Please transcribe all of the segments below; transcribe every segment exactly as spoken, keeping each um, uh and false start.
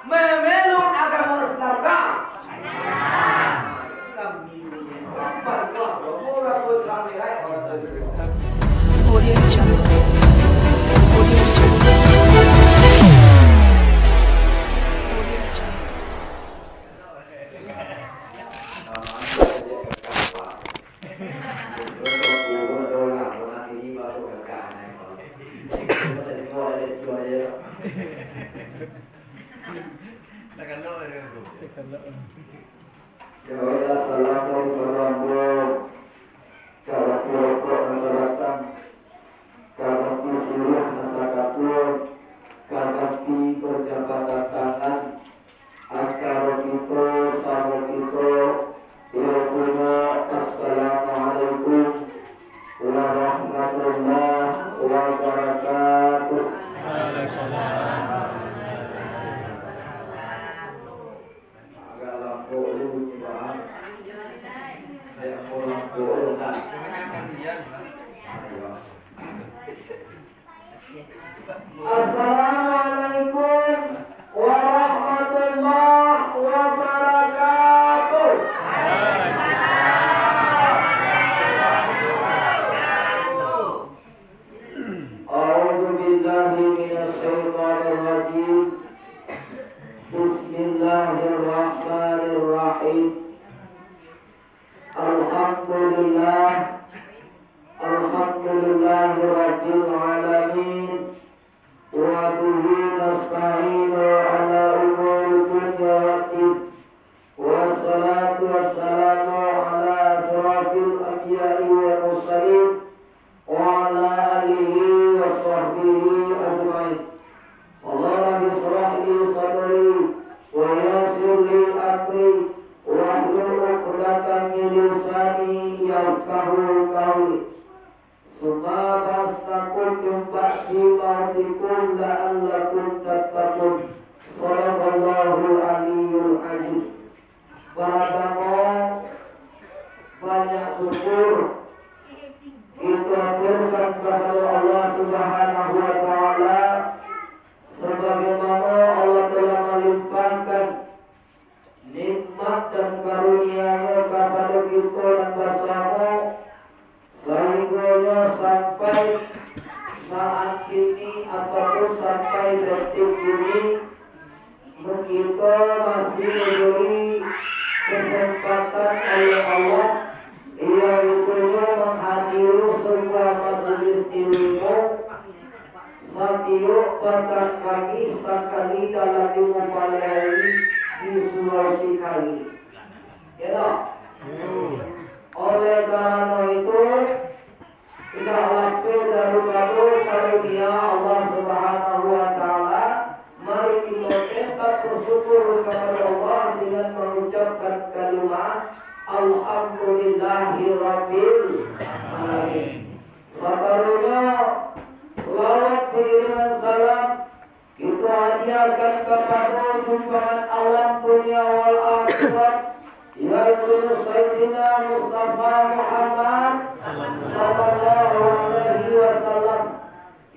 Mamelok agamo Islam ka? Kami ni, apa Allah, orang Islam ni, hai, orang Islam ni. Jawablah salam dari Tuhan ambo, ka ganti rokok nan sabatang, ka ganti siriah nan sakatua, ka ganti perjabatan tangan antaro kito samo kito, yaitunyo, Assalamualaikum warahmatullahi wabarakatuh. Agak lampau dulu bunyi, Bang. Agak lampau dulu, Bang. Assalamualaikum warahmatullahi wabarakatuh. A'udzubillahi minasyaitonirrajim. Bismillahirrahmanirrahim. Alhamdulillah. Alhamdulillahirabbil alamin. Wa bihi nasta'inu ala umuri dunya waddin. Wassalatu wassalamu ala asyrafil anbiya'i wal mursalin, wa ala alihi wa sahbihi ajmain. Allahumma rabbi israh li sadri, wa yassir li amri, wahlul uqdatan min lisani yafqahu qawli. Summa ba'atsnakum min ba'di mautikum la'allakum tattaqun. Sadaqallahul aliyyul azim. Partamo, banyak syukur kito aturkan kapado Allah Subhanahu wa Ta'ala, sabagaimano Allah telah malimpahkan nikmat dan karunia-Nyo kapado kito nan basamo, sahinggonyo sampai saat kini ataupun sampai detik kini, kito masih diberi kesempatan oleh Allah, yaitunyo menghadiri sebuah majelis ilmu satiok patang pagi sakali dalam limo baleh ari di Sulawesi Kali. Ya toh? Oleh karano itu, indak lapeh daripado karunia Allah Subhanahu wa Ta'ala, mari kito tetap bersyukur kepada Allah dengan mengucapkan kalimat, "Alhamdulillahirabbil alamin." Sataruihnyo, salawat diiringan salam kito hadiahkan kapado junjungan alam dunia wal akhirat, yaitu Sayyidina Mustafa Muhammad sallallahu alaihi wasallam,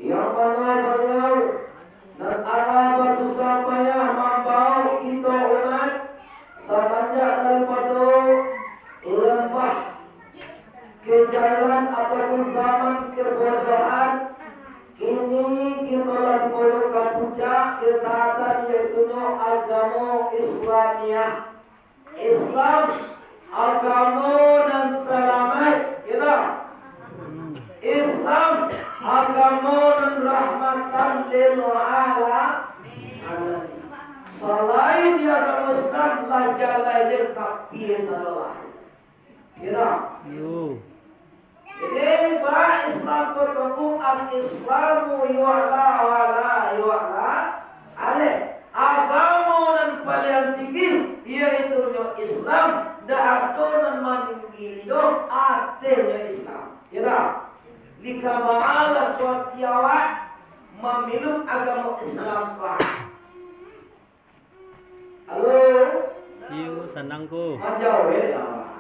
yang mano baliau nan alah basusah payah mambawa kito umat samanjak daripado lembah kejahilan ataupun zaman kebodohan, kini kito lah dibawa ka puncak ketaatan, yaitunyo agamo Islamiah. Islam, agamo nan salamaik, gitu. Islam, agamo nan rahmatan lil alamin. Salain di agamo Islam, lah jalai dek kapia sadolah. Gitu. Yo. Jadi, ba Islam tu, Tuanku, al-Islamu yu'la wa la yu'la alaih. Agamo nan paliang tinggi, yaitunyo Islam, ndak ado nan maninggi doh atehnyo Islam. Ya tak? Di kamala suati awak maminum agamo Islam, Pak. Halo? Iyo, sanang ko. Manjawek lah.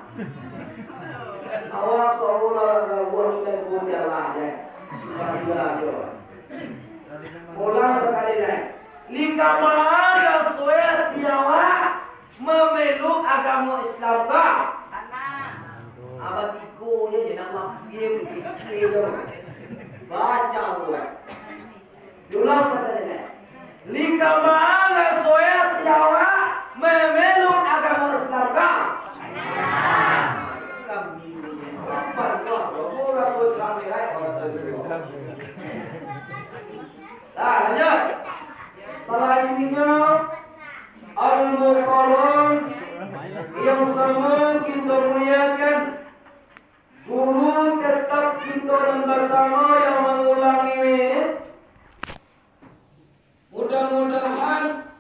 Awak seolah-olah buat ilai putiah lah, ya. Sabila jo. Ulang sakali lai. Lika maha suwe Mamelok agamo Islam ka? Abah tigo je, je nak lapie, pikir je. Baca tu. Diulang sakali lai. Lika ma raso ati awak mamelok agamo Islam ka? Kami ni, apa tu? Apa raso Islam ni, ai? Raso Islam. Nah, lanjut. Selanjutnya, al-mukarram yang sama kita muliakan. Guru tetap kita nan basama yang mangulangi wirid. Mudah-mudahan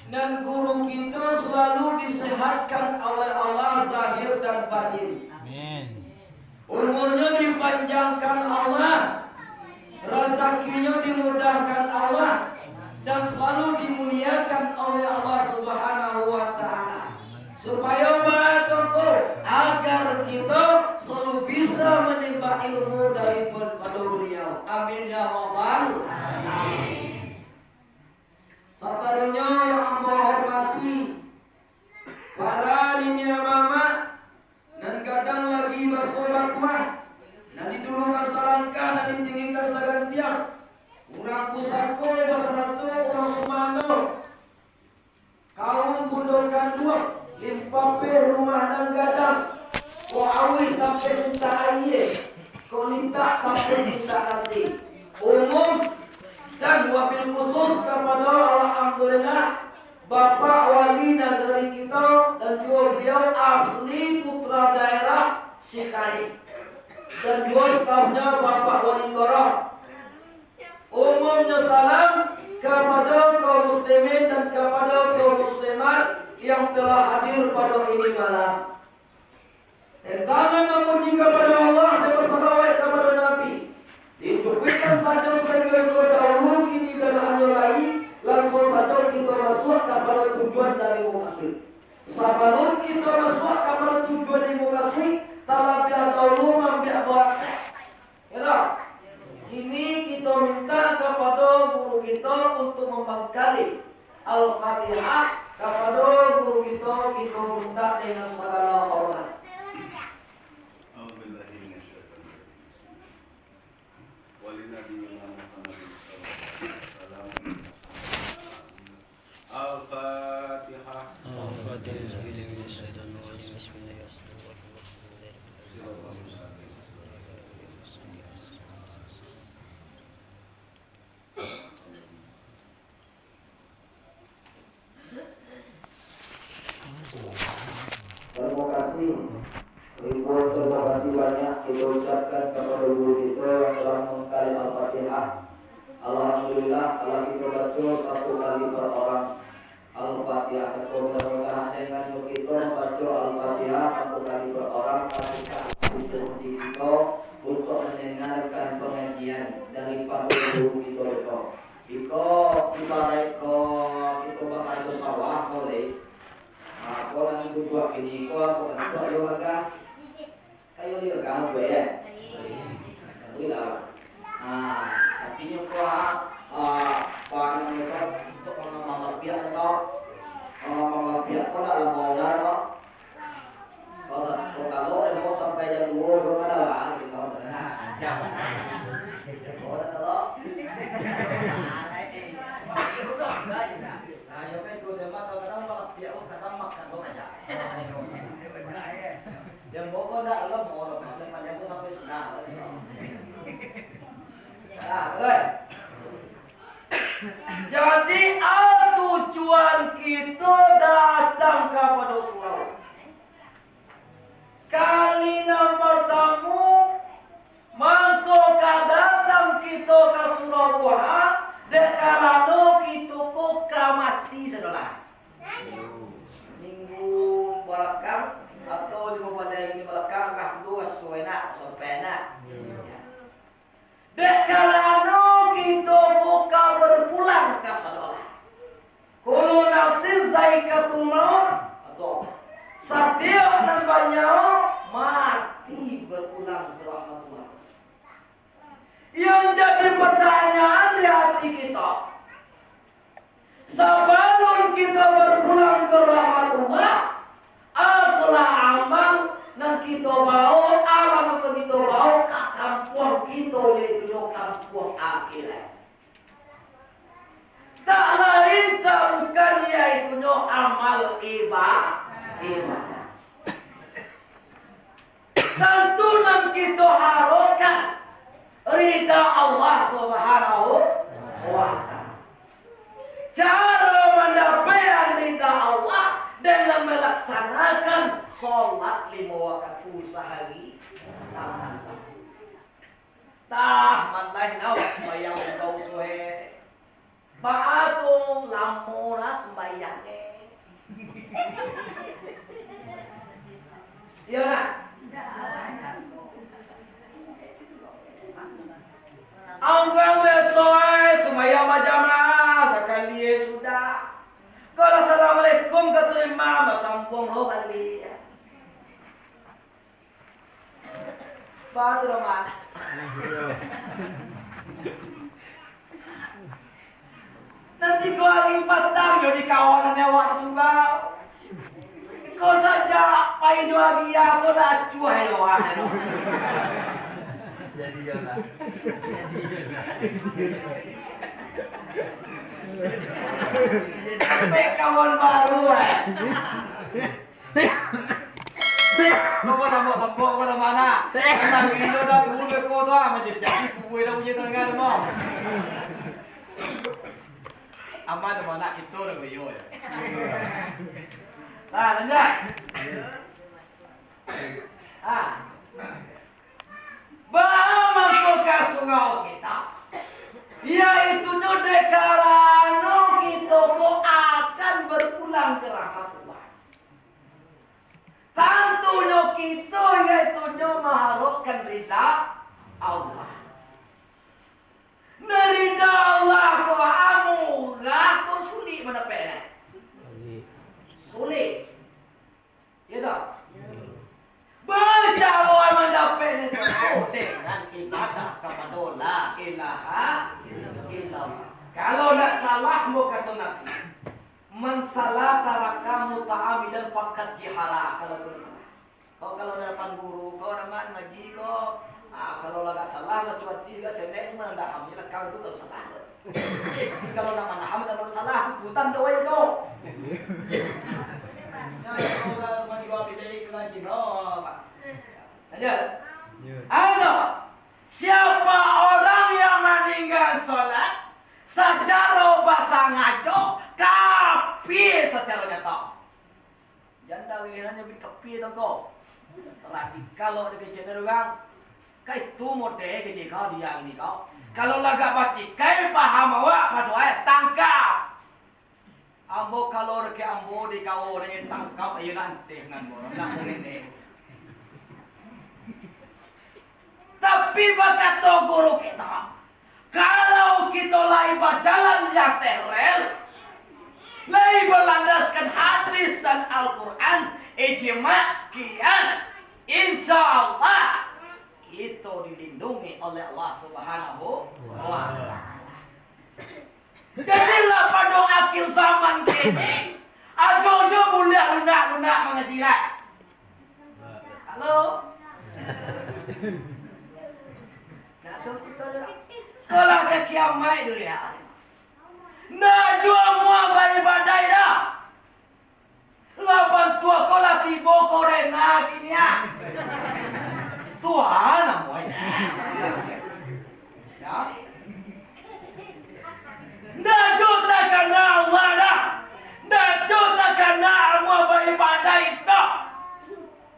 nan guru kita selalu disehatkan oleh Allah zahir dan batin. Amin. Umurnya dipanjangkan Allah, razakinya dimudahkan Allah, dan selalu dimuliakan oleh Allah Subhanahu wa Ta'ala. Supayo baa ko, agar kita selalu bisa manimba ilmu daripada beliau. Amin ya rabbal alamin. Sataruihnyo yang ambo hormati, para niniak mamak, nan gadang lagi baso batuah, nan didulukan salangkah, nan ditinggikan sagantiang, urang pusako basarato urang sumando, kaum bundo kanduang, limpapeh rumah nan gadang, kok auih tampek mintak aia, kok lintak tampek mintak nasi. Umum dan wabil khusus kapado, alhamdulillah, Bapak Wali Nagari kito dan juo beliau asli putra daerah Sikarik, dan juo stafnya Bapak Wali Korong. Umumnyo salam kapado kaum muslimin dan kapado kaum muslimat yang telah hadir pado ini malam. Entangan mamuji kapado Allah dan basalawat kapado Nabi. Dicukuikkan sajo sainggo iko dahulu, kini dan hanyo lai, lansuang sajo kito masuak kapado tujuan dari mukasuik. Sabalun kito masuak kapado tujuan dari mukasuik, talabiah dahulu maambiak barakat. Yo toh? Kini kito minta kapado guru kito untuk mambangkali Al-Fatihah kapado guru kito, kito minta dengan sagalo hormat. A'udzubillahi minasyaitonirrajim. Walinabiyyina Muhammadin sallallahu alaihi wasallam. Al-Fatihah. Al-Fatihah. Bismillahirrahmanirrahim. Terima kasih. Ribuan terima kasih banyak kita ucapkan kepada guru kita yang telah mengkali Al-Fatihah. Alhamdulillah, kalau kita baca satu kali per orang Al-Fatihah. Mudah-mudahan dengan kita baca Al-Fatihah satu kali per orang, ketika itu kita untuk mendengarkan pengajian daripada guru kita itu. Iko ibarat ko kita bakarajo sawah ko, Lek. Ah, ko nan dibujuak kini ko, ko nan dibujuak yo gagah. Kayo liur kamu tu, ya? Alhamdulillah. Nah, artinyo ko, ah, apa namanya ko, untuk mangambang lapiak ko, mangambang lapiak ko ndak lamo ular ko. Ko sa-, ko kalau demo sampai jam duo, ko kada lah, gitu. Nah, jam. Ko dah tahu. Nah, yo kan, ko demo kadang-kadang lapiak ko kadang makan ko aja. Yang pokok ndak lemo, kalau pasal panjang tu sampai sudah. Nah, terus. Jadi, a tujuan kito datang kapado surau. Kali nan partamo, mangko ka datang kito ka surau ko ha, dek karano kito ko ka mati sadolah. Minggu balakang atau limo baleh ini balakang, lah tu raso enak, raso enak. Dek karano kito ko ka berpulang ka sadolah. Kullu nafsin zaikatul maut, atau satiok nan banyawo mati berpulang ka rahmat Tuhan. Yang jadi pertanyaan di hati kita, sabalun kita berpulang ka rahmat Allah, iba-, ibadah. Tantu nan kito harokkan rida Allah Subhanahu wa Ta'ala. Caro mandapek rida Allah dengan melaksanakan salat limo wakatu sahari samalam. Tah, manlain awak sumbayang undau suhe. Baa tu lamo lah sumbayang, eh. Iyo nak? Urang biaso ai sumbayang bajamaah sakali, eh, sudah. Kalau assalamualaikum kato imam, basambuang lo baliak. Baa tu, Mak? Nan tigo ari patang jo di kawanan awak di surau. Ko saja pai jo agia ko lah acuah jo awak tu. Jadi yo lah. Sampai kawan baru, eh. Kau kau tambah tambah kau tambah nak. Tentang video dah dulu kau tu ah, macam jadi kue dah punya tengah tu mau. Aman tu anak kita dah boyo ya. Nah, lanjut. Ah. Baa mangko ka surau kita? Yaitunyo dek karano kito ko akan barulang ka rahmat Allah. Tantunyo kito, yaitunyo maharokkan rida Allah. Nah, rida Allah ko murah ko sulik mandapeknyo? Sulik. Iyo tak? Bacaro mandapeknyo tu dengan ibadah kapado La ilaha illallah. Kalau ndak salah, ambo kato Nabi, "Man salla tarakahu muta'ammidan faqad jahara." Kalau tu salah. Kau kalau hadapan guru, kau hadapan ngaji kau, ah, kalau lah ndak salah, bacuati lah, sendek tu manandak hamnya lah, kau tu tak salah. Kalau nak manaham, tak salah, tu tutan tu aja tu. Nah, kalau lah mandi dua pilih ke ngaji, no, Pak. Lanjut. Yo. Ano, siapa orang yang meninggal sholat secara basangajo, kafir secara nyata. Janda gini hanyo bi kapia tongko. Radikal lo di kecil urang. Ka itu model kecil kau dia ini kau. Kalau lagak batikai paham awak, paduai tangkap. Ambo kalau reke ambo di kau dengan tangkap, ayo nanti dengan borong nak kuning ni. Tapi bakato guru kita, kalau kito lai bajalan di ateh rel, lai balandaskan hadis dan Al-Quran, ijma, qiyas, insya Allah kito dilindungi oleh Allah Subhanahu wa Ta'ala. Jadilah pado akhir zaman kini, ajo-ajo buliah lunak-lunak mangaji lai. Halo? Nak tahu kita lah. Kalau ka kiamaik dulu ya. Ndak juo mua baibadai dah. Lah bantuak ko lah tibo korona kini ah. Tuhan amuah. Ya. Ndak jo takana Allah dah. Ndak jo takana amuah baibadai dah.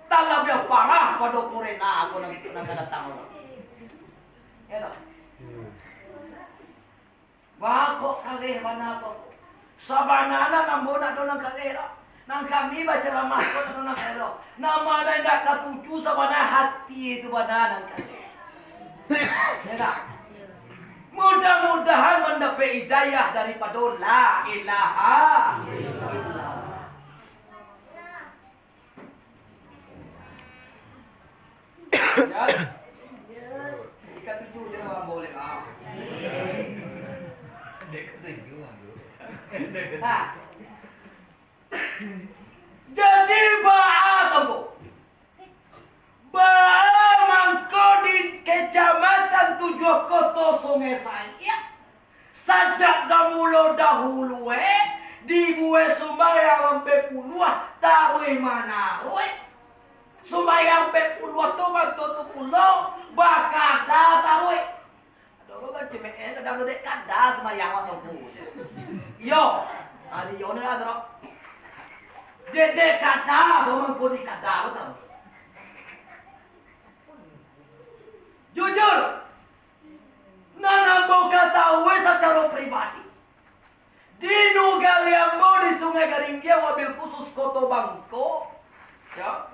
Talabiah parah pado korona ko nan, nan ka datang Allah. Ya toh? Wah, kok kareh bana tu. Sabana nan ambo nak do nan kareh lah. Nan kami bacaramah ko nak do nan kareh lah. Nama nan indak katuju sabana hati tu bana nan kareh. Ya tak? Mudah-mudahan mandapek hidayah daripado la ilaha illallah. Ya. Ikan tujuh dia orang boleh lah. Dek ketujuh, aduh. Nah. Jadi baa tongko. Baa mangko di Kecamatan Tujuah Koto Sungai Saiak. Sajak damulo dahulu, eh, dibuek sumbayang ampek Taruih manaruih. Sumbayang ampek puluah tu bantu tu pulo, bakada taruih. Ado urang kan cemeeh, kadang dek kada sumbayang awak tu. Iyo, ari iyo ni lah tu. Dek, dek kada tu mangko di kada tu. Jujur, nan ambo katahui sacaro pribadi, di nugari ambo di Sungai Garinggiang, wabil khusus Koto Bangko, ya,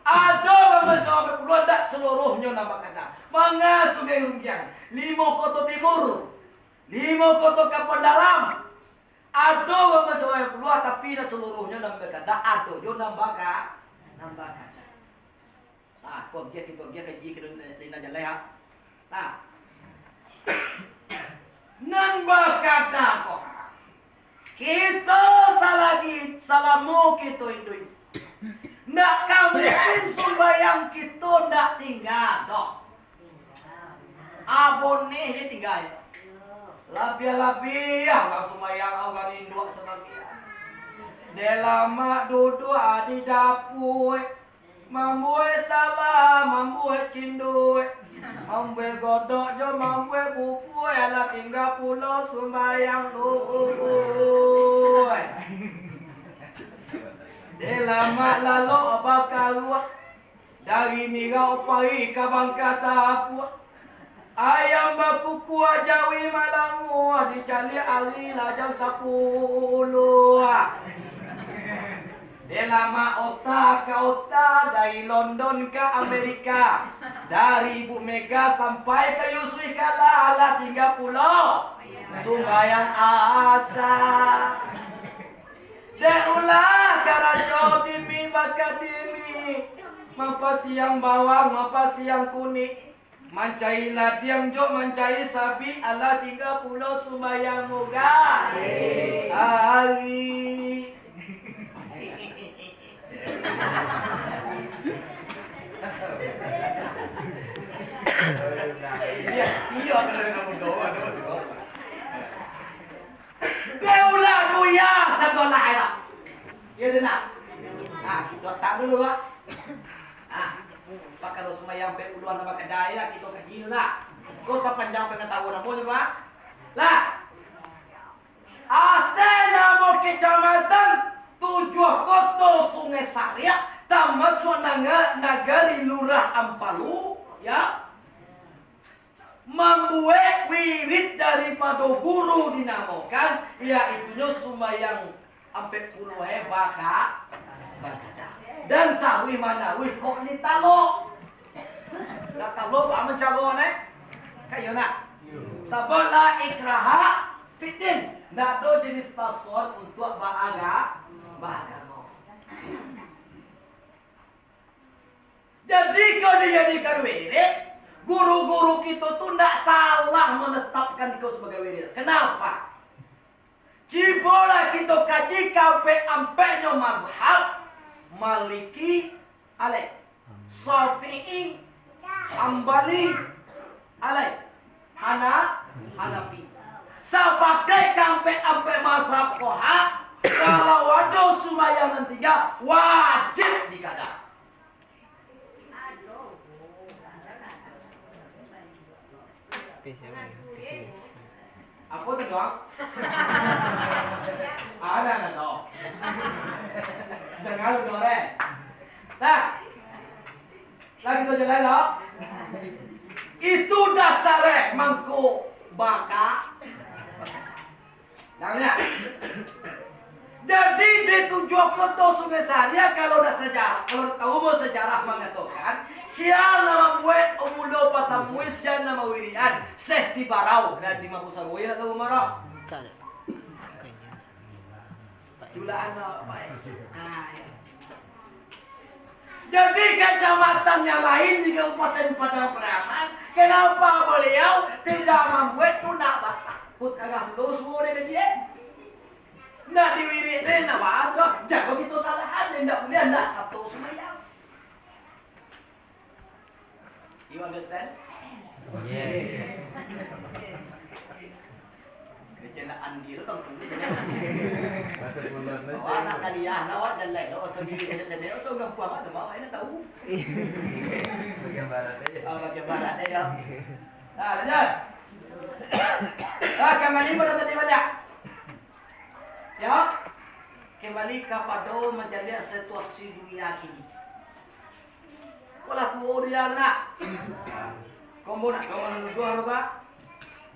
ado urang basuo ampek puluah, ndak saluruahnyo nan bakada. Manga Sungai Garinggiang, limo Koto Timur, limo Koto Kapuan Dalam, ado urang basuo ampek puluah, tapi ndak saluruahnyo nan bakada, ado jo nan baka-, nan bakada. Nah, ko agiah, kito agiah kaji ka indak jaleh, ha. Nah. Nan bakada ko, kito salagi, salamo kito iduik, ndak ka mungkin sumbayang kito ndak tingga doh. Aboneh je tingga. Labiah-labiah lah sumbayang urang induak sabagian. Dek lamak duduak di dapua. Mambuek salam, mambuek cinduk, mambuek godok jo mambuek bubuak, alah tingga pulo sumbayang luhua. Dek lamak lalok bakaruak, dari Mirau pai ka Bangka Tapuak. Ayam bakukuak, jawi malanguak, dicaliak ari lah jam sapuluah. Dek lamak ota ka ota, dari London ka Amerika, dari Ibu Mega sampai ka Yusuf Kala, alah tingga pulo sumbayang asa. Dek ulah karajo timi bakatimi, mampasiang bawang, mampasiang kunik, mancari ladiang jo mancari sabik, alah tingga pulo sumbayang urang ari. Iyo, iyo, kalau nak mudo, aduh, aduh. Dek ulah buya sakolah lah. Iyo tu nak. Nah, kito tak dulu, Pak. Nah, Pak, kalau sumbayang ampek puluah nan bakada lah, kito kaji dulu lah. Ko sapanjang pangatahuan ambo tu, Pak. Lah. Ateh namo kecamatan Tujuah Koto Sungai Sariak, tamasuak nanga-, nagari Lurah Ampalu, ya. Mambuek wirid daripado guru dinamokan, yaitunyo sumbayang ampek puluah e baka-, bakada. Dan taruih manaruih kok ni talok. Nak talok baa mancaro ne? Kayo nak? Sabab la ikraha fiddin. Ndak ado jenis paksoan untuak baaga-, baagamo. Jadi, kalau dijadikan wirid, guru-guru kito tu ndak salah manatapkan iko sabagai wirid. Kenapa? Cubolah kito kaji kaampek-ampeknyo mazhab, Maliki, alai, Syafi'i, Hambali, alai, Hana-, Hanafi. Sapakaik kaampek-ampek mazhab ko ha, kalau ado sumbayang nan tingga, wajib dikada. Apo tu, Dok? Ada, ada, Dok. Jangan lu, Dok, eh. Nah. Lah, kito jalan, Dok. Itu dasar, eh, mangko baka. Nah, ya. Jadi, di Tujuah Koto Sungai Sariak, kalau nak sejarah, kalau tahu mau sejarah mangatokan, sia nan mambuek mulo patamui, sia nan mawirian, Syekh Tibarau, dan di Mangkusagoya, tahu marah. Tulaan awak baik. Ah, ya. Jadi, kecamatan yang lain di Kabupaten Padang Pariaman, kenapa beliau tidak mambuek tu, ndak batakut arah lo suruh dia gaji, eh? Ndak diwirik deh, ndak baat lo. Jago kito salahan deh, ndak buliah, ndak sato sumayang. You understand? Yes. Macam nak andi tu, tangku. Bahasa Kulon tu. Awak nak kaliah, nak awak jalai, awak sendiri, sendiri, sendiri, awak gampuang, awak tu, awak nak tahu. Bagian barat aja. Ah, bagian barat aja. Nah, lanjut. Ah, kembali pada tadi banyak. Ya. Kembali kapado mancaliak situasi dunia kini. Walah tuo dia nak. Kombo nak, kombo nak nuduah lo, Pak.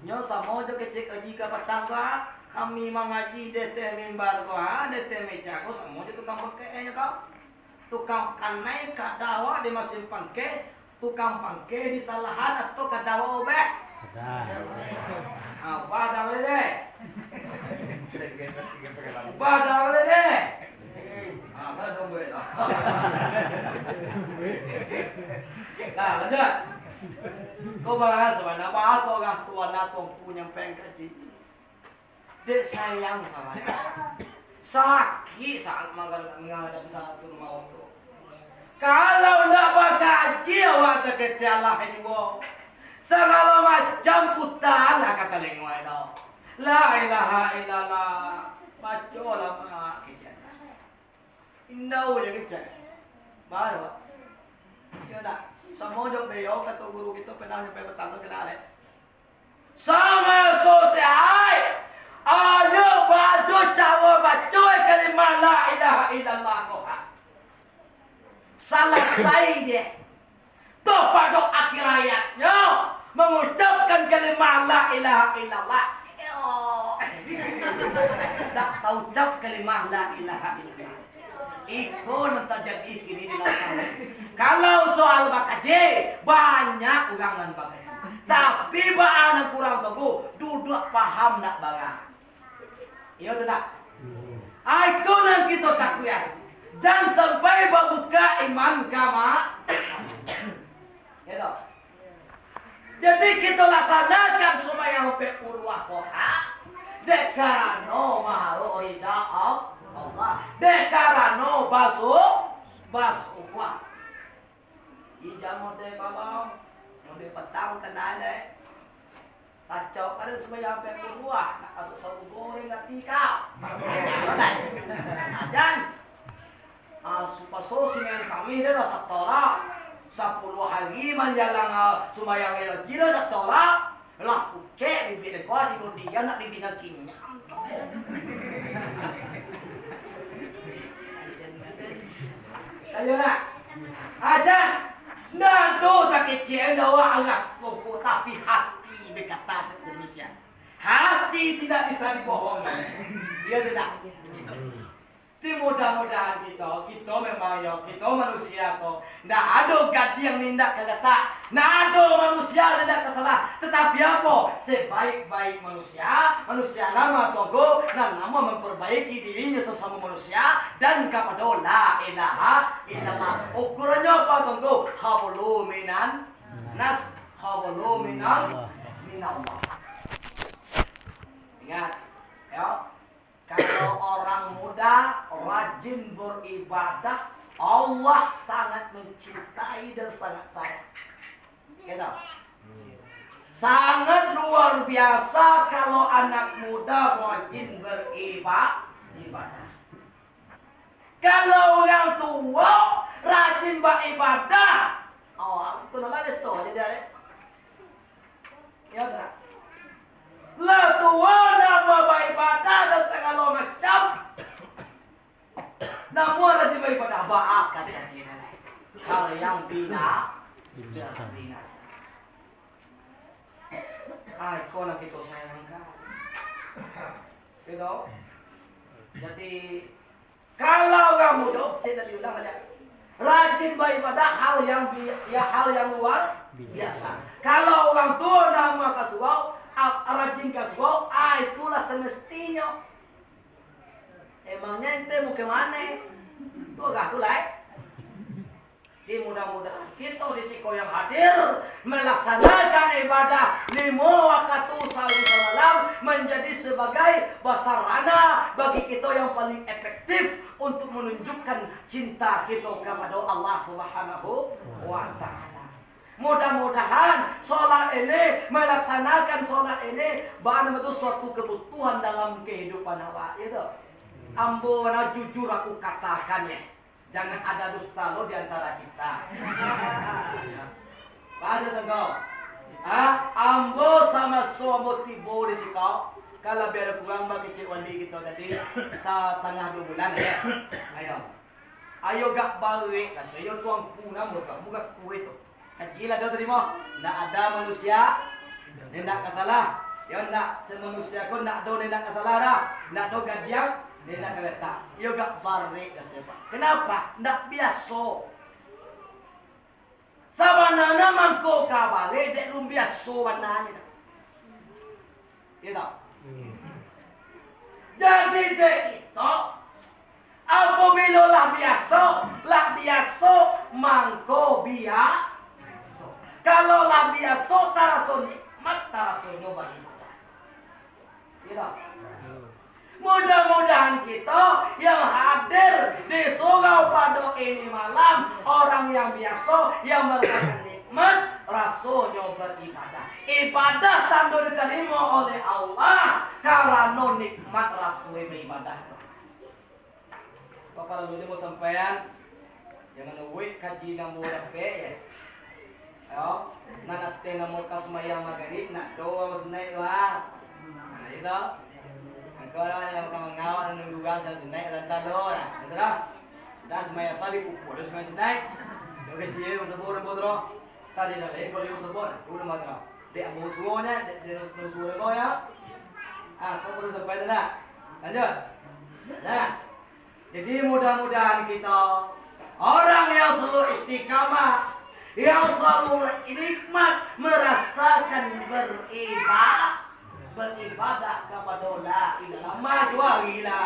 Nyo samo jo kecek kaji ka patang ko, ha. Kami mangaji di ateh mimbar ko, ha, di ateh meja ko, samo jo tukang pangkek nyo ko. Tukang kanai kada awak di masin pangkek, tukang pangkek disalahan atau kada awak ubek. Kada. Abah dah boleh deh. Abah dah boleh deh. Ah, kan dong buek lah. Nah, lanjut. Kau bahas mana? Bahas kau orang tua nak tuangku nyampai kaji. Dek sayang sama. Sakik saat menghadapi saat tu rumah tu. Kalau ndak bakaji awak saketiak lah juo. Sagalo macam puta lah ka talingo ai doh. La ilaha illallah. Baco lah, Mak. Indak uja kecek. Baru. Iyo ndak? Samo jo beliau, kato guru kito pernah nyampai patang tu, kena dek. Sama sosai. Ayo baco caro baco kalimah la ilaha illallah ko, ha. Salasai dek. Toh pado akhir hayatnyo mangucapkan kalimah la ilaha illallah. Yo. Dak taucap kalimah la ilaha illallah. Iko nan tajadi kini di Langkang. Kalau soal bakaji, banyak urang nan bakaji. Tapi baa nan kurang tongko, duduak paham ndak bara. Iyo tu ndak? Ah, iko nan kito takuik. Jan sampai babuka iman kama. Iyo tu. Jadi, kito laksanakan sumbayang ampek puluah ko ha, dek karano maharok rida Al-, Allah, dek karano basu-, basukuah. Ijam mode bawang, mode petang kenai dek. Sacok kada sumbayang ampek puluah, nak masuk sarugo dek tika. Jan. Ah, supaso Sinin Kamih dah lah satolah. Sapuluah hari manjalang, ah, sumbayang haji dah satolah. Lah pucek bibik dek kau, si Dodi, nak dibilang kinyam tu. Ayo nak. Aja. Ndak tu takecek ndak awak arah pokok, tapi hati berkata sedemikian. Hati tidak bisa dibohongi. Iya tidak? Tapi mudah-mudahan kito, kito memang yo, kito manusia ko, ndak ado gadiang nan indak ka ratak, ndak ado manusia nan indak ka salah. Tatapi apo? Sebaik-baik manusia, manusia nan ma tongko, nan ma mamparbaiki dirinyo sasamo manusia, dan kapado la ilaha illallah. Ukurannyo apo tongko? Hablum minan nas, hablum minan, minallah. Ingat, yo. Kalau orang muda rajin beribadah, Allah sangat mencintai dan sangat sayang. Gitu. Sangat luar biasa kalau anak muda rajin beriba-, ibadah. Kalau orang tua rajin beribadah, oh, itu lah biasa aja dia, eh. Yo tak? Lah tua, namo baibadah dan sagalo macam. Namo rajin baibadah, baa ka jadi hal yang bina-, binasa. Ah, iko nan kito sayangkan. Gitu. Jadi, kalau urang mudo, saya tadi ulang aja. Rajin baibadah hal yang bi-, ya, hal yang luar biasa. Kalau urang tuo namo ka surau, a-, rajin ka surau, ah, itulah semestinyo. Emangnya ente mau ke mana? Tuh gak tuh lah, eh. Jadi mudah-mudahan kita di siko yang hadir melaksanakan ibadah lima waktu sehari semalam menjadi sebagai basarana bagi kita yang paling efektif untuk menunjukkan cinta kita kepada Allah Subhanahu wa Ta'ala. Mudah-mudahan solat ini, melaksanakan solat ini, bana tu suatu kebutuhan dalam kehidupan awak, ya toh? Ambo nah jujur aku katakan ya, jangan ada dusta lo di antara kita. Pada tengok, ah, ambo sama so ambo tibo di siko, kalau biar kurang bakecek wali kita tadi, setengah dua bulan ya. Ayo. Ayo gak barek lah, sayo tuangku namo tu, muka kue tu. Kaji lah dah tarimo. Ndak ada manusia, ndak ka salah. Yo ndak samanusia ko ndak ado ndak ka salah dah. Ndak ado gadiang, ndak ka letak. Yo gak barek lah sayo, Pak. Kenapa? Ndak biaso. Sabananyo mangko ka barek dek lun biaso bananyo. Iyo tak? Jadi dek kito, apabilo lah biaso, lah biaso mangko biaso. Kalau lah biaso, taraso nikmat, tarasonyo baibadah. Iyo tak? Mudah-mudahan kito yang hadir di surau pado ini malam, orang yang biaso, yang marasakan nikmat, rasonyo beribadah. Ibadah tando ditarimo oleh Allah, karano nikmat raso beribadah. Kok kalau dulu mau sampaian, jangan uwik kaji nan bawa dapek ya. Yo, nan ateh namo ka sumbayang magarib, nak doa sanaik doa. Nah, itu. Angkau lah yang makan mangawak, nan nunggu urang sanaik, sanaik, lantar doa. Nah, itu dah. Dah sumbayang sadi pukul, dah sumbayang sanaik. Doa kecil, bersebut, bersebut, terus. Tadi dah, eh, kalau bersebut, udah mata. Dek ambo suruh nya, dek, dek, dek suruh ambo ya. Ah, kau perlu sampai tu nak. Lanjut. Nah. Jadi, mudah-mudahan kita orang yang selalu istiqamah, yang selalu nikmat merasakan beribadah, beribadah kepada Allah. Lama jua gila.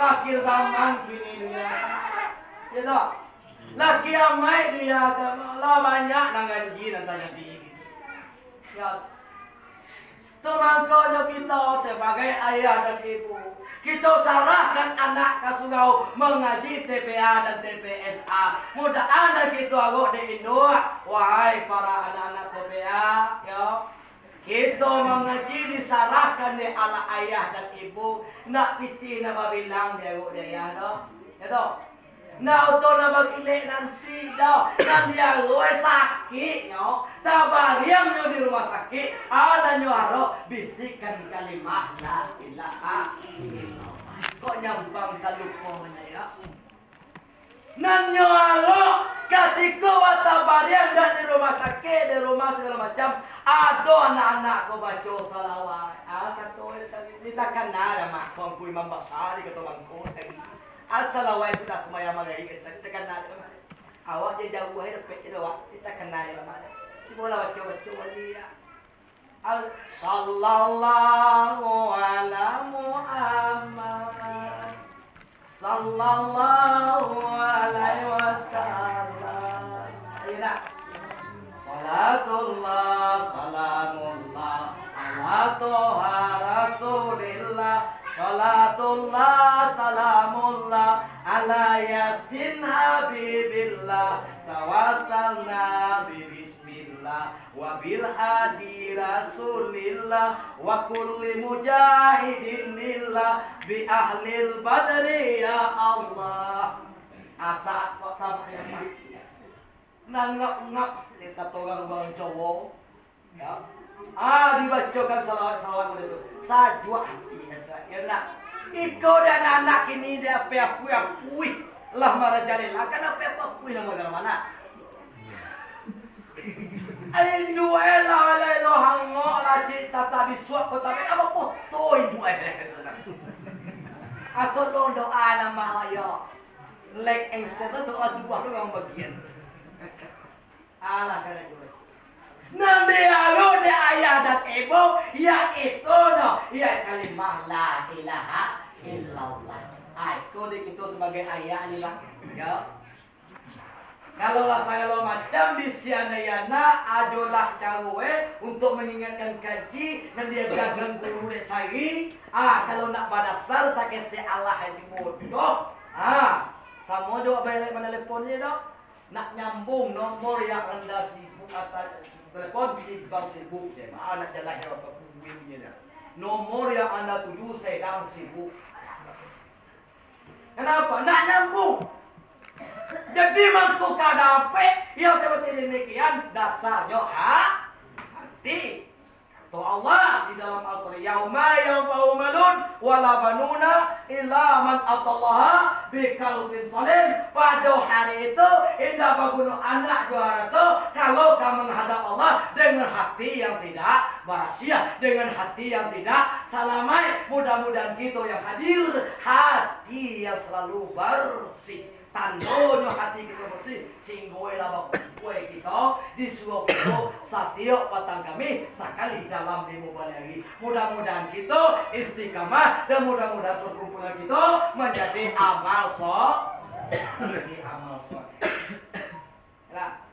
Akhir zaman kini dunia. Ya tak? Lah kiamaik dunia agama. Lah banyak nan ganji nan tajadi. Ya. Tu mangkonyo kito sabagai ayah dan ibu, kito sarahkan anak ka surau mangaji T P A dan T P S A. Mudahan kito arok dek induak, wahai para anak-anak T P A, yo. Kito mangaji disarahkan dek anak ayah dan ibu, ndak pitih ndak babilang di arok di ayah doh. Ya toh? Ndak oto nan bagilek nanti doh, nan diaroi sakiknyo, tabariangnyo di rumah sakik, adonyo arok, bisikan kalimah la ilaha illallah. Kok nyampang talupo nyo ya? Nan nyo arok, katiko batabariang dah di rumah sakik, di rumah sagalo macam, ado anak-anak ko baco salawat. Ah, kato, eh, sari, ni takana dah mah, Tuanku Imam Basa di Kato Bangko, sari. Ah, salawat sudah sumbayang magarib, sari, takana dah mah. Awak je jauah, eh, dapek je dah, awak, ni takana dah mah. Cubolah baco-baco baliak. Al-, Sallallahu ala Muhammad. Sallallahu alaihi wasallam. Ayo nak. Salatullah, salamullah, ala Toha Rasulillah. Salatullah, salamullah, ala Yasin Habibillah. Tawassalna bi Bismillah, wa bil hadi Rasulillah, wa kulli mujahidin lillah, bi ahlil badri ya Allah. Asa kok tamak yang sakit. Nangap-ngap, ya, kata orang, orang Jawa. Ya. Ah, dibacokan salawat-salawat model tu. Sajuak hati, ya, sa-, ya, nak. Iko dek anak-anak kini dek ape-ape-ape. Lah marajalela, kan ape-ape-ape namo agama nak. Ai, induak e lah, lah, lah, hangok lah, cik, tata bisuak ko, tapi apa foto induak e? Atau lo doa nama ayo. Like and share lah, doa subuah tu orang bagian. Alah, kada jelas. Nan dialu dek ayah dan ibu, yaitu no, ya kalimah la ilaha illallah. Ah, itu di kita sebagai ayah ni lah. Ya. Kalau lah sagalo macam di siana yana, ajolah caro e untuk mengingatkan kaji nan diajakan guru dek sari. Ah, kalau nak badasar saketek alah haji bodoh. Ah, samo jo bayar manelepon je tu. Nak nyambung nomor yang anda sibuk atau telepon, simpang sibuk je. Maaf nak jalan je apa bunyinya. Nomor yang anda tuju sedang sibuk. Kenapa? Nak nyambung. Jadi mangko ka dapek yang seperti demikian dasarnyo ha-, hati. Toh Allah di dalam Al-Quran, "Yauma yanfa'u malun wala banuna illa man atallaha biqalbin salim." Pado hari itu, indak baguno anak jo harato, kalau ka manghadap Allah dengan hati yang tidak barasiah, dengan hati yang tidak salamaik. Mudah-mudahan kito yang hadir, hati yang selalu bersih. Tandonyo hati kito bersih, singgoilah bakumpua kito di surau kito satiok patang Kamih sakali dalam limo baleh ari. Mudah-mudahan kito istiqamah dan mudah-mudahan perkumpulan kito manjadi amal so-, manjadi amal soleh. Lah.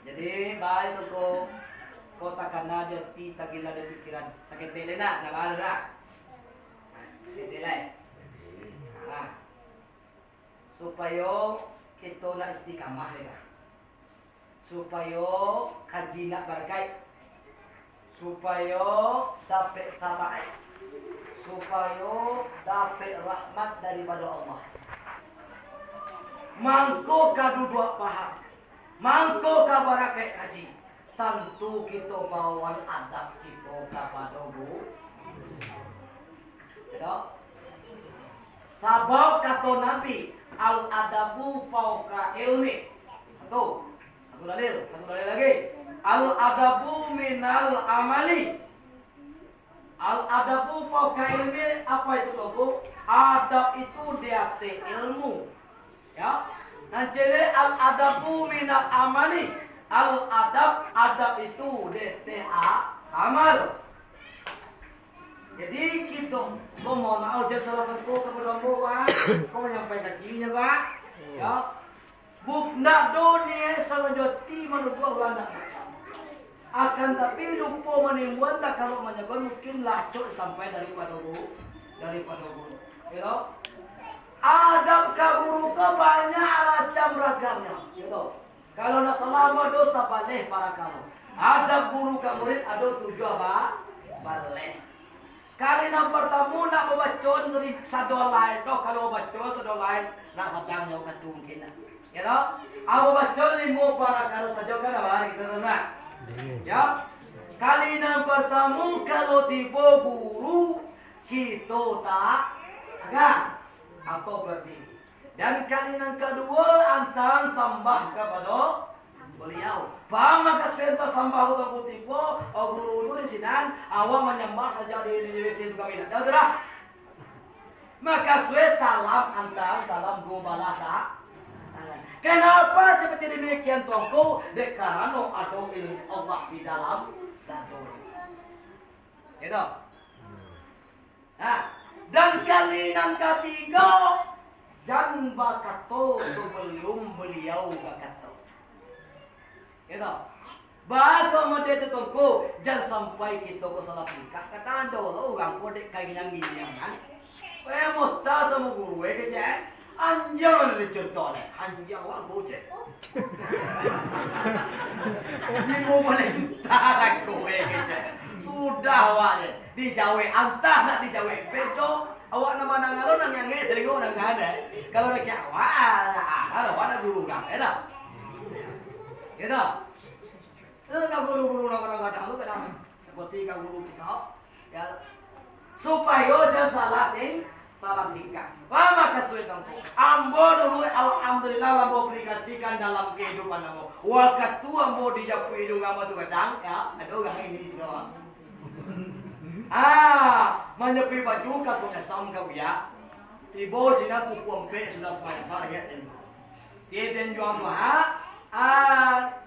Jadi, baik tu ko, ko takana di ati, tagila di pikiran. Saketek lai nak, nak baa nak? Saketek lai. Nah. Supayo kito nak istiqamah, ya. Supayo kaji nak barakaik. Supayo dapek sabaik. Supayo dapek rahmat daripado Allah. Mangko ka duduak paham. Mangko ka barakaik kaji. Tantu kito bawoan adab kito kapado gu-, kito. Sabab kato Nabi, "Al-adabu fauqa ilmi." Satu. Satu dalil, satu dalil lagi. "Al-adabu minal amali." Al-adabu fauqa ilmi, apa itu, Tuanku? Adab itu di ateh ilmu. Ya. Nan ciek, al-adabu minal amali. Al-adab, adab itu di ateh a-, amal. Jadi, kito, ko mohon maaf, jan salah sangko kapado ambo, Pak. Ko manyampaikan diri nyo, Pak. Ya. Buk, ndak do niaik sabanjati manuduah urang ndak. Akan tapi, lupo manimbua, takalok manyabuik, mungkin lah acok sampai daripado gu-, daripado guru. Gitu. Adab ka guru ko banyak racam ragamnyo. Gitu. Kalau ndak salah, ado sabaleh parakaro. Adab guru ka murid ado tujuah ba-, baleh. Kali nan partamo nak babacoan sari-, sado lai, doh kalau babacoan sado lai, nak sadang nyo katu mungkin nak. Ya toh? Ambo baco limo parakaro sajo kan, abah, gitu tu, nak? Iya. Ya. Kali nan partamo, kalau tibo guru, kito ta-, tagak atau bardiri. Dan kali nan kaduo, antaan sambah kapado baliau. Paham mukasuik antaan sambah tu, Tuanku, tibo, oh, guru tu di sinan, awak manyambah sajo di, di, di situ kami nak. Dah tu dah. Mukasuik salam antaan salam duo balah ta-, tangan. Kenapa seperti demikian, Tuanku? Dek karano ado ilmu Allah di dalam dado. Gitu. Nah, dan kali nan katigo, jan bakato sebelum baliau bakato. Gitu. Baa kok model tu, Tuanku, jan sampai kito ko salah tingkah. Kadang ado lo urang ko dek kagiang-giangan. Eh, musta samo guru, eh, kecek, eh. Anjiang lah dicontoh, eh. Anjiang lah, kecek. Limo baleh juta lah ko, eh, kecek. Sudah awak, eh. Dijawek, antah nak dijawek. Bedo, awak nan manangalo, nan ngangek, talingo nan ngana, eh. Kalau rakyat awak, ah, ah, awak nak guru urang, eh, dah. Gitu. Eh, ka guru-guru nan kadang-kadang tu kadang seperti ka guru kito, ya, supayo jan salah ting-, salah tingkah. Paham mukasuik, Tuanku? Ambo dulu, alhamdulillah, ambo aplikasikan dalam kehidupan ambo. Wakatu ambo dijapuik iduang ambo tu kadang, ya, ado urang ini juo. Ah, manjapuik baju ka Sungai Asam ka Buya. Tibo sinan pukua ampek sudah sumbayang, salah liek tadi. Tibo juo tu, ha? Ah,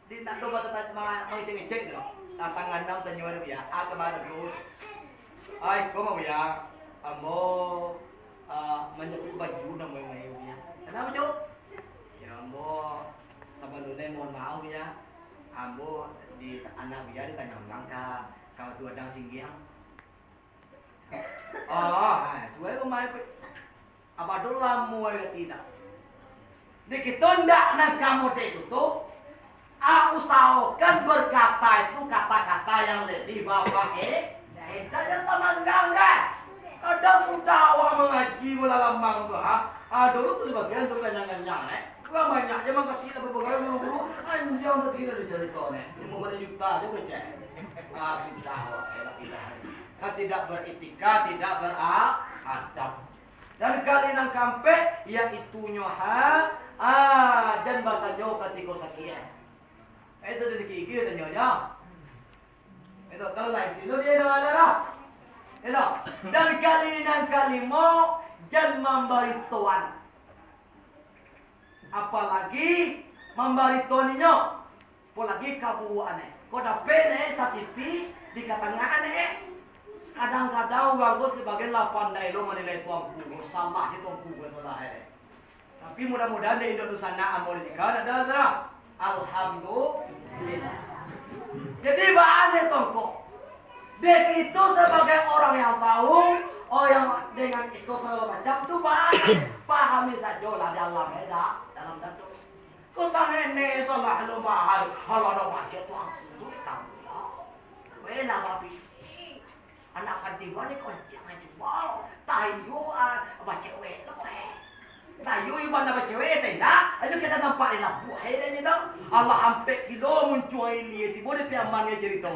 Di nak do bata-, ma-, mangecek-ngecek tu. Datang anam tanyo ado Buya, ah, ka ma tu? Ai, ko mah Buya, ambo, ah, manjapuik baju nan mayo-mayo Buya. Kanapa, Cuk? Ya, ambo sabalun nyo mohon maaf, Buya. Ambo di anak Buya ditanyo urang ka, ka tu adang singgiang. Oh, ai, suai ko main pe-, Abah tu lamo ari ati tak? Di kito ndak nan ka model itu tu, ah, usahokan berkata itu kata-kata yang lebih bapak, eh, eh, dak jan samanggang, kan? Kadang sudah awak mangaji bola lamang tu, ha? Ah, dulu tu sabagian tu kanyang-kanyang, eh. Urang banyak je mangkatik lah babagaro guru-guru, anjiang tu kiro dicarito, eh. Limo baleh juta je kecek. Ah, susah awak, eh, lah tidak. Kan tidak beretika, tidak beradab. Dan kali nan kaampek, yaitunyo ha, ah, jan batanyo katiko sakik, eh. Eh, sudah sakik gigi tanyo nyo. Itu, kalau lain silo dia dah ada lah. Itu. Dan kali nan kalimo, jan mambaritoan. Apalagi mambaritoan inyo. Apalagi kaburukan, eh. Kok dapek, eh, tasipi di katangahan, eh. Kadang-kadang urang ko sabagian lah pandai lo manilai tuangku, salah je tuangku, salah, eh. Tapi mudah-mudahan dek indak dunsanak ambo di siko, ndak ado lah. Alhamdulillah. Jadi, baa ni tongko? Dek kito sabagai orang yang tahu, oh, yang dengan itu segala macam tu, baa, pahami sajolah dalam, eh, dak? Dalam satu. Kok sanenek salah lo mahal, kalau nak baca tu aku tu tahu ya. Weh lah, babi. Anak kandingan ni koncang aja, wow. Tayo, ah, bacewek lo, eh. Tayo iban nak bacewek, tenda. Ayo kita nampak di labuah, eh, dah gitu. Alah, ampek kilo muncuang ini, tibo di piaman ni cerita.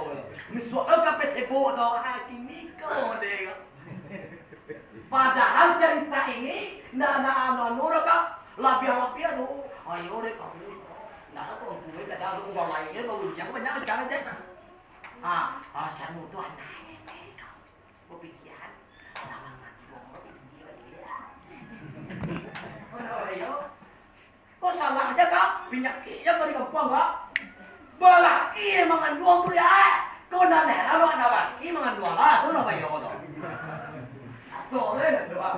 Misuak lo kape sibuk tau. Ah, kini kau deh. Padahal cerita ini ndak ada anu-anu dah, Kak. Labiah-labiah tu. Ayo deh, kamu. Ndak ada tuan kue, kadang tu urang lain je, baru dia banyak macam aja. Ah, ah, sanu tu anak nenek kau. Bapikiran, anak mangati wong bapikiran dia. Ayo. Kok salah aja, Kak? Pinyakik aja kau di kampuang, Kak. Balaki manganduang tu dia, eh. Kau nan heran lo, anak balaki manganduang lah, tu lah bayo tu. Satu, eh, dua.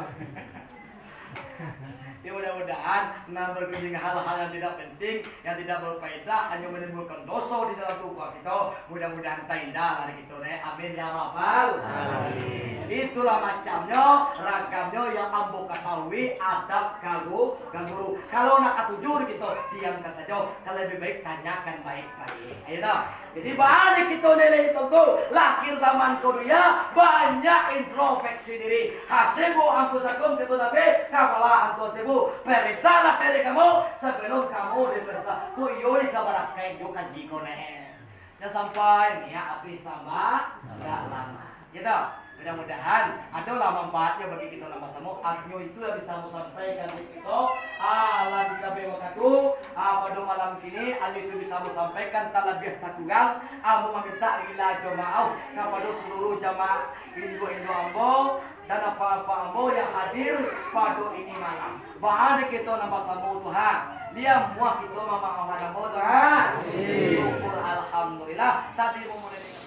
Ya, mudah-mudahan nan bagunjing hal-hal yang tidak penting, yang tidak berfaedah, hanya menimbulkan dosa di dalam tubuh kita. Mudah-mudahan taindah lah di kita, ne. Amin ya rabbal alamin. Itulah macamnyo, ragamnyo yang ambo katahui adab kagu-, kaguru. Kalau nak katuju di kita, diamkan saja. Kalau lebih baik, tanyakan baik-baik. Ayo dah. Jadi, baa ni kito ni lai tongko, lahir zaman koduya, banyak introspeksi diri. Hasibu anfusakum, kito Nabi, kapala antu hasibu. Peresalah diri kamu, sabalum kamu diperesa. Kok iyo dikabarkan jo kaji ko ne. Jan sampai niat abih sambah, dak lama. Gitu. Mudah-mudahan adolah manfaatnyo bagi kito nan basamo. Artinyo itu lah bisa ambo sampaikan di siko. Ah, lah dikabeh wakatu, ah, pado malam kini, hanya itu bisa ambo sampaikan, talabiah takurang, ambo mamintak rila jo maaf kapado saluruh jamaah induak-induak ambo dan apak-apak ambo yang hadir pado ini malam. Baa di kito nan basamo tu ha. Liam muah kito mamaafan ambo tu ha. Syukur, alhamdulillah. Tadi mau mulai dengan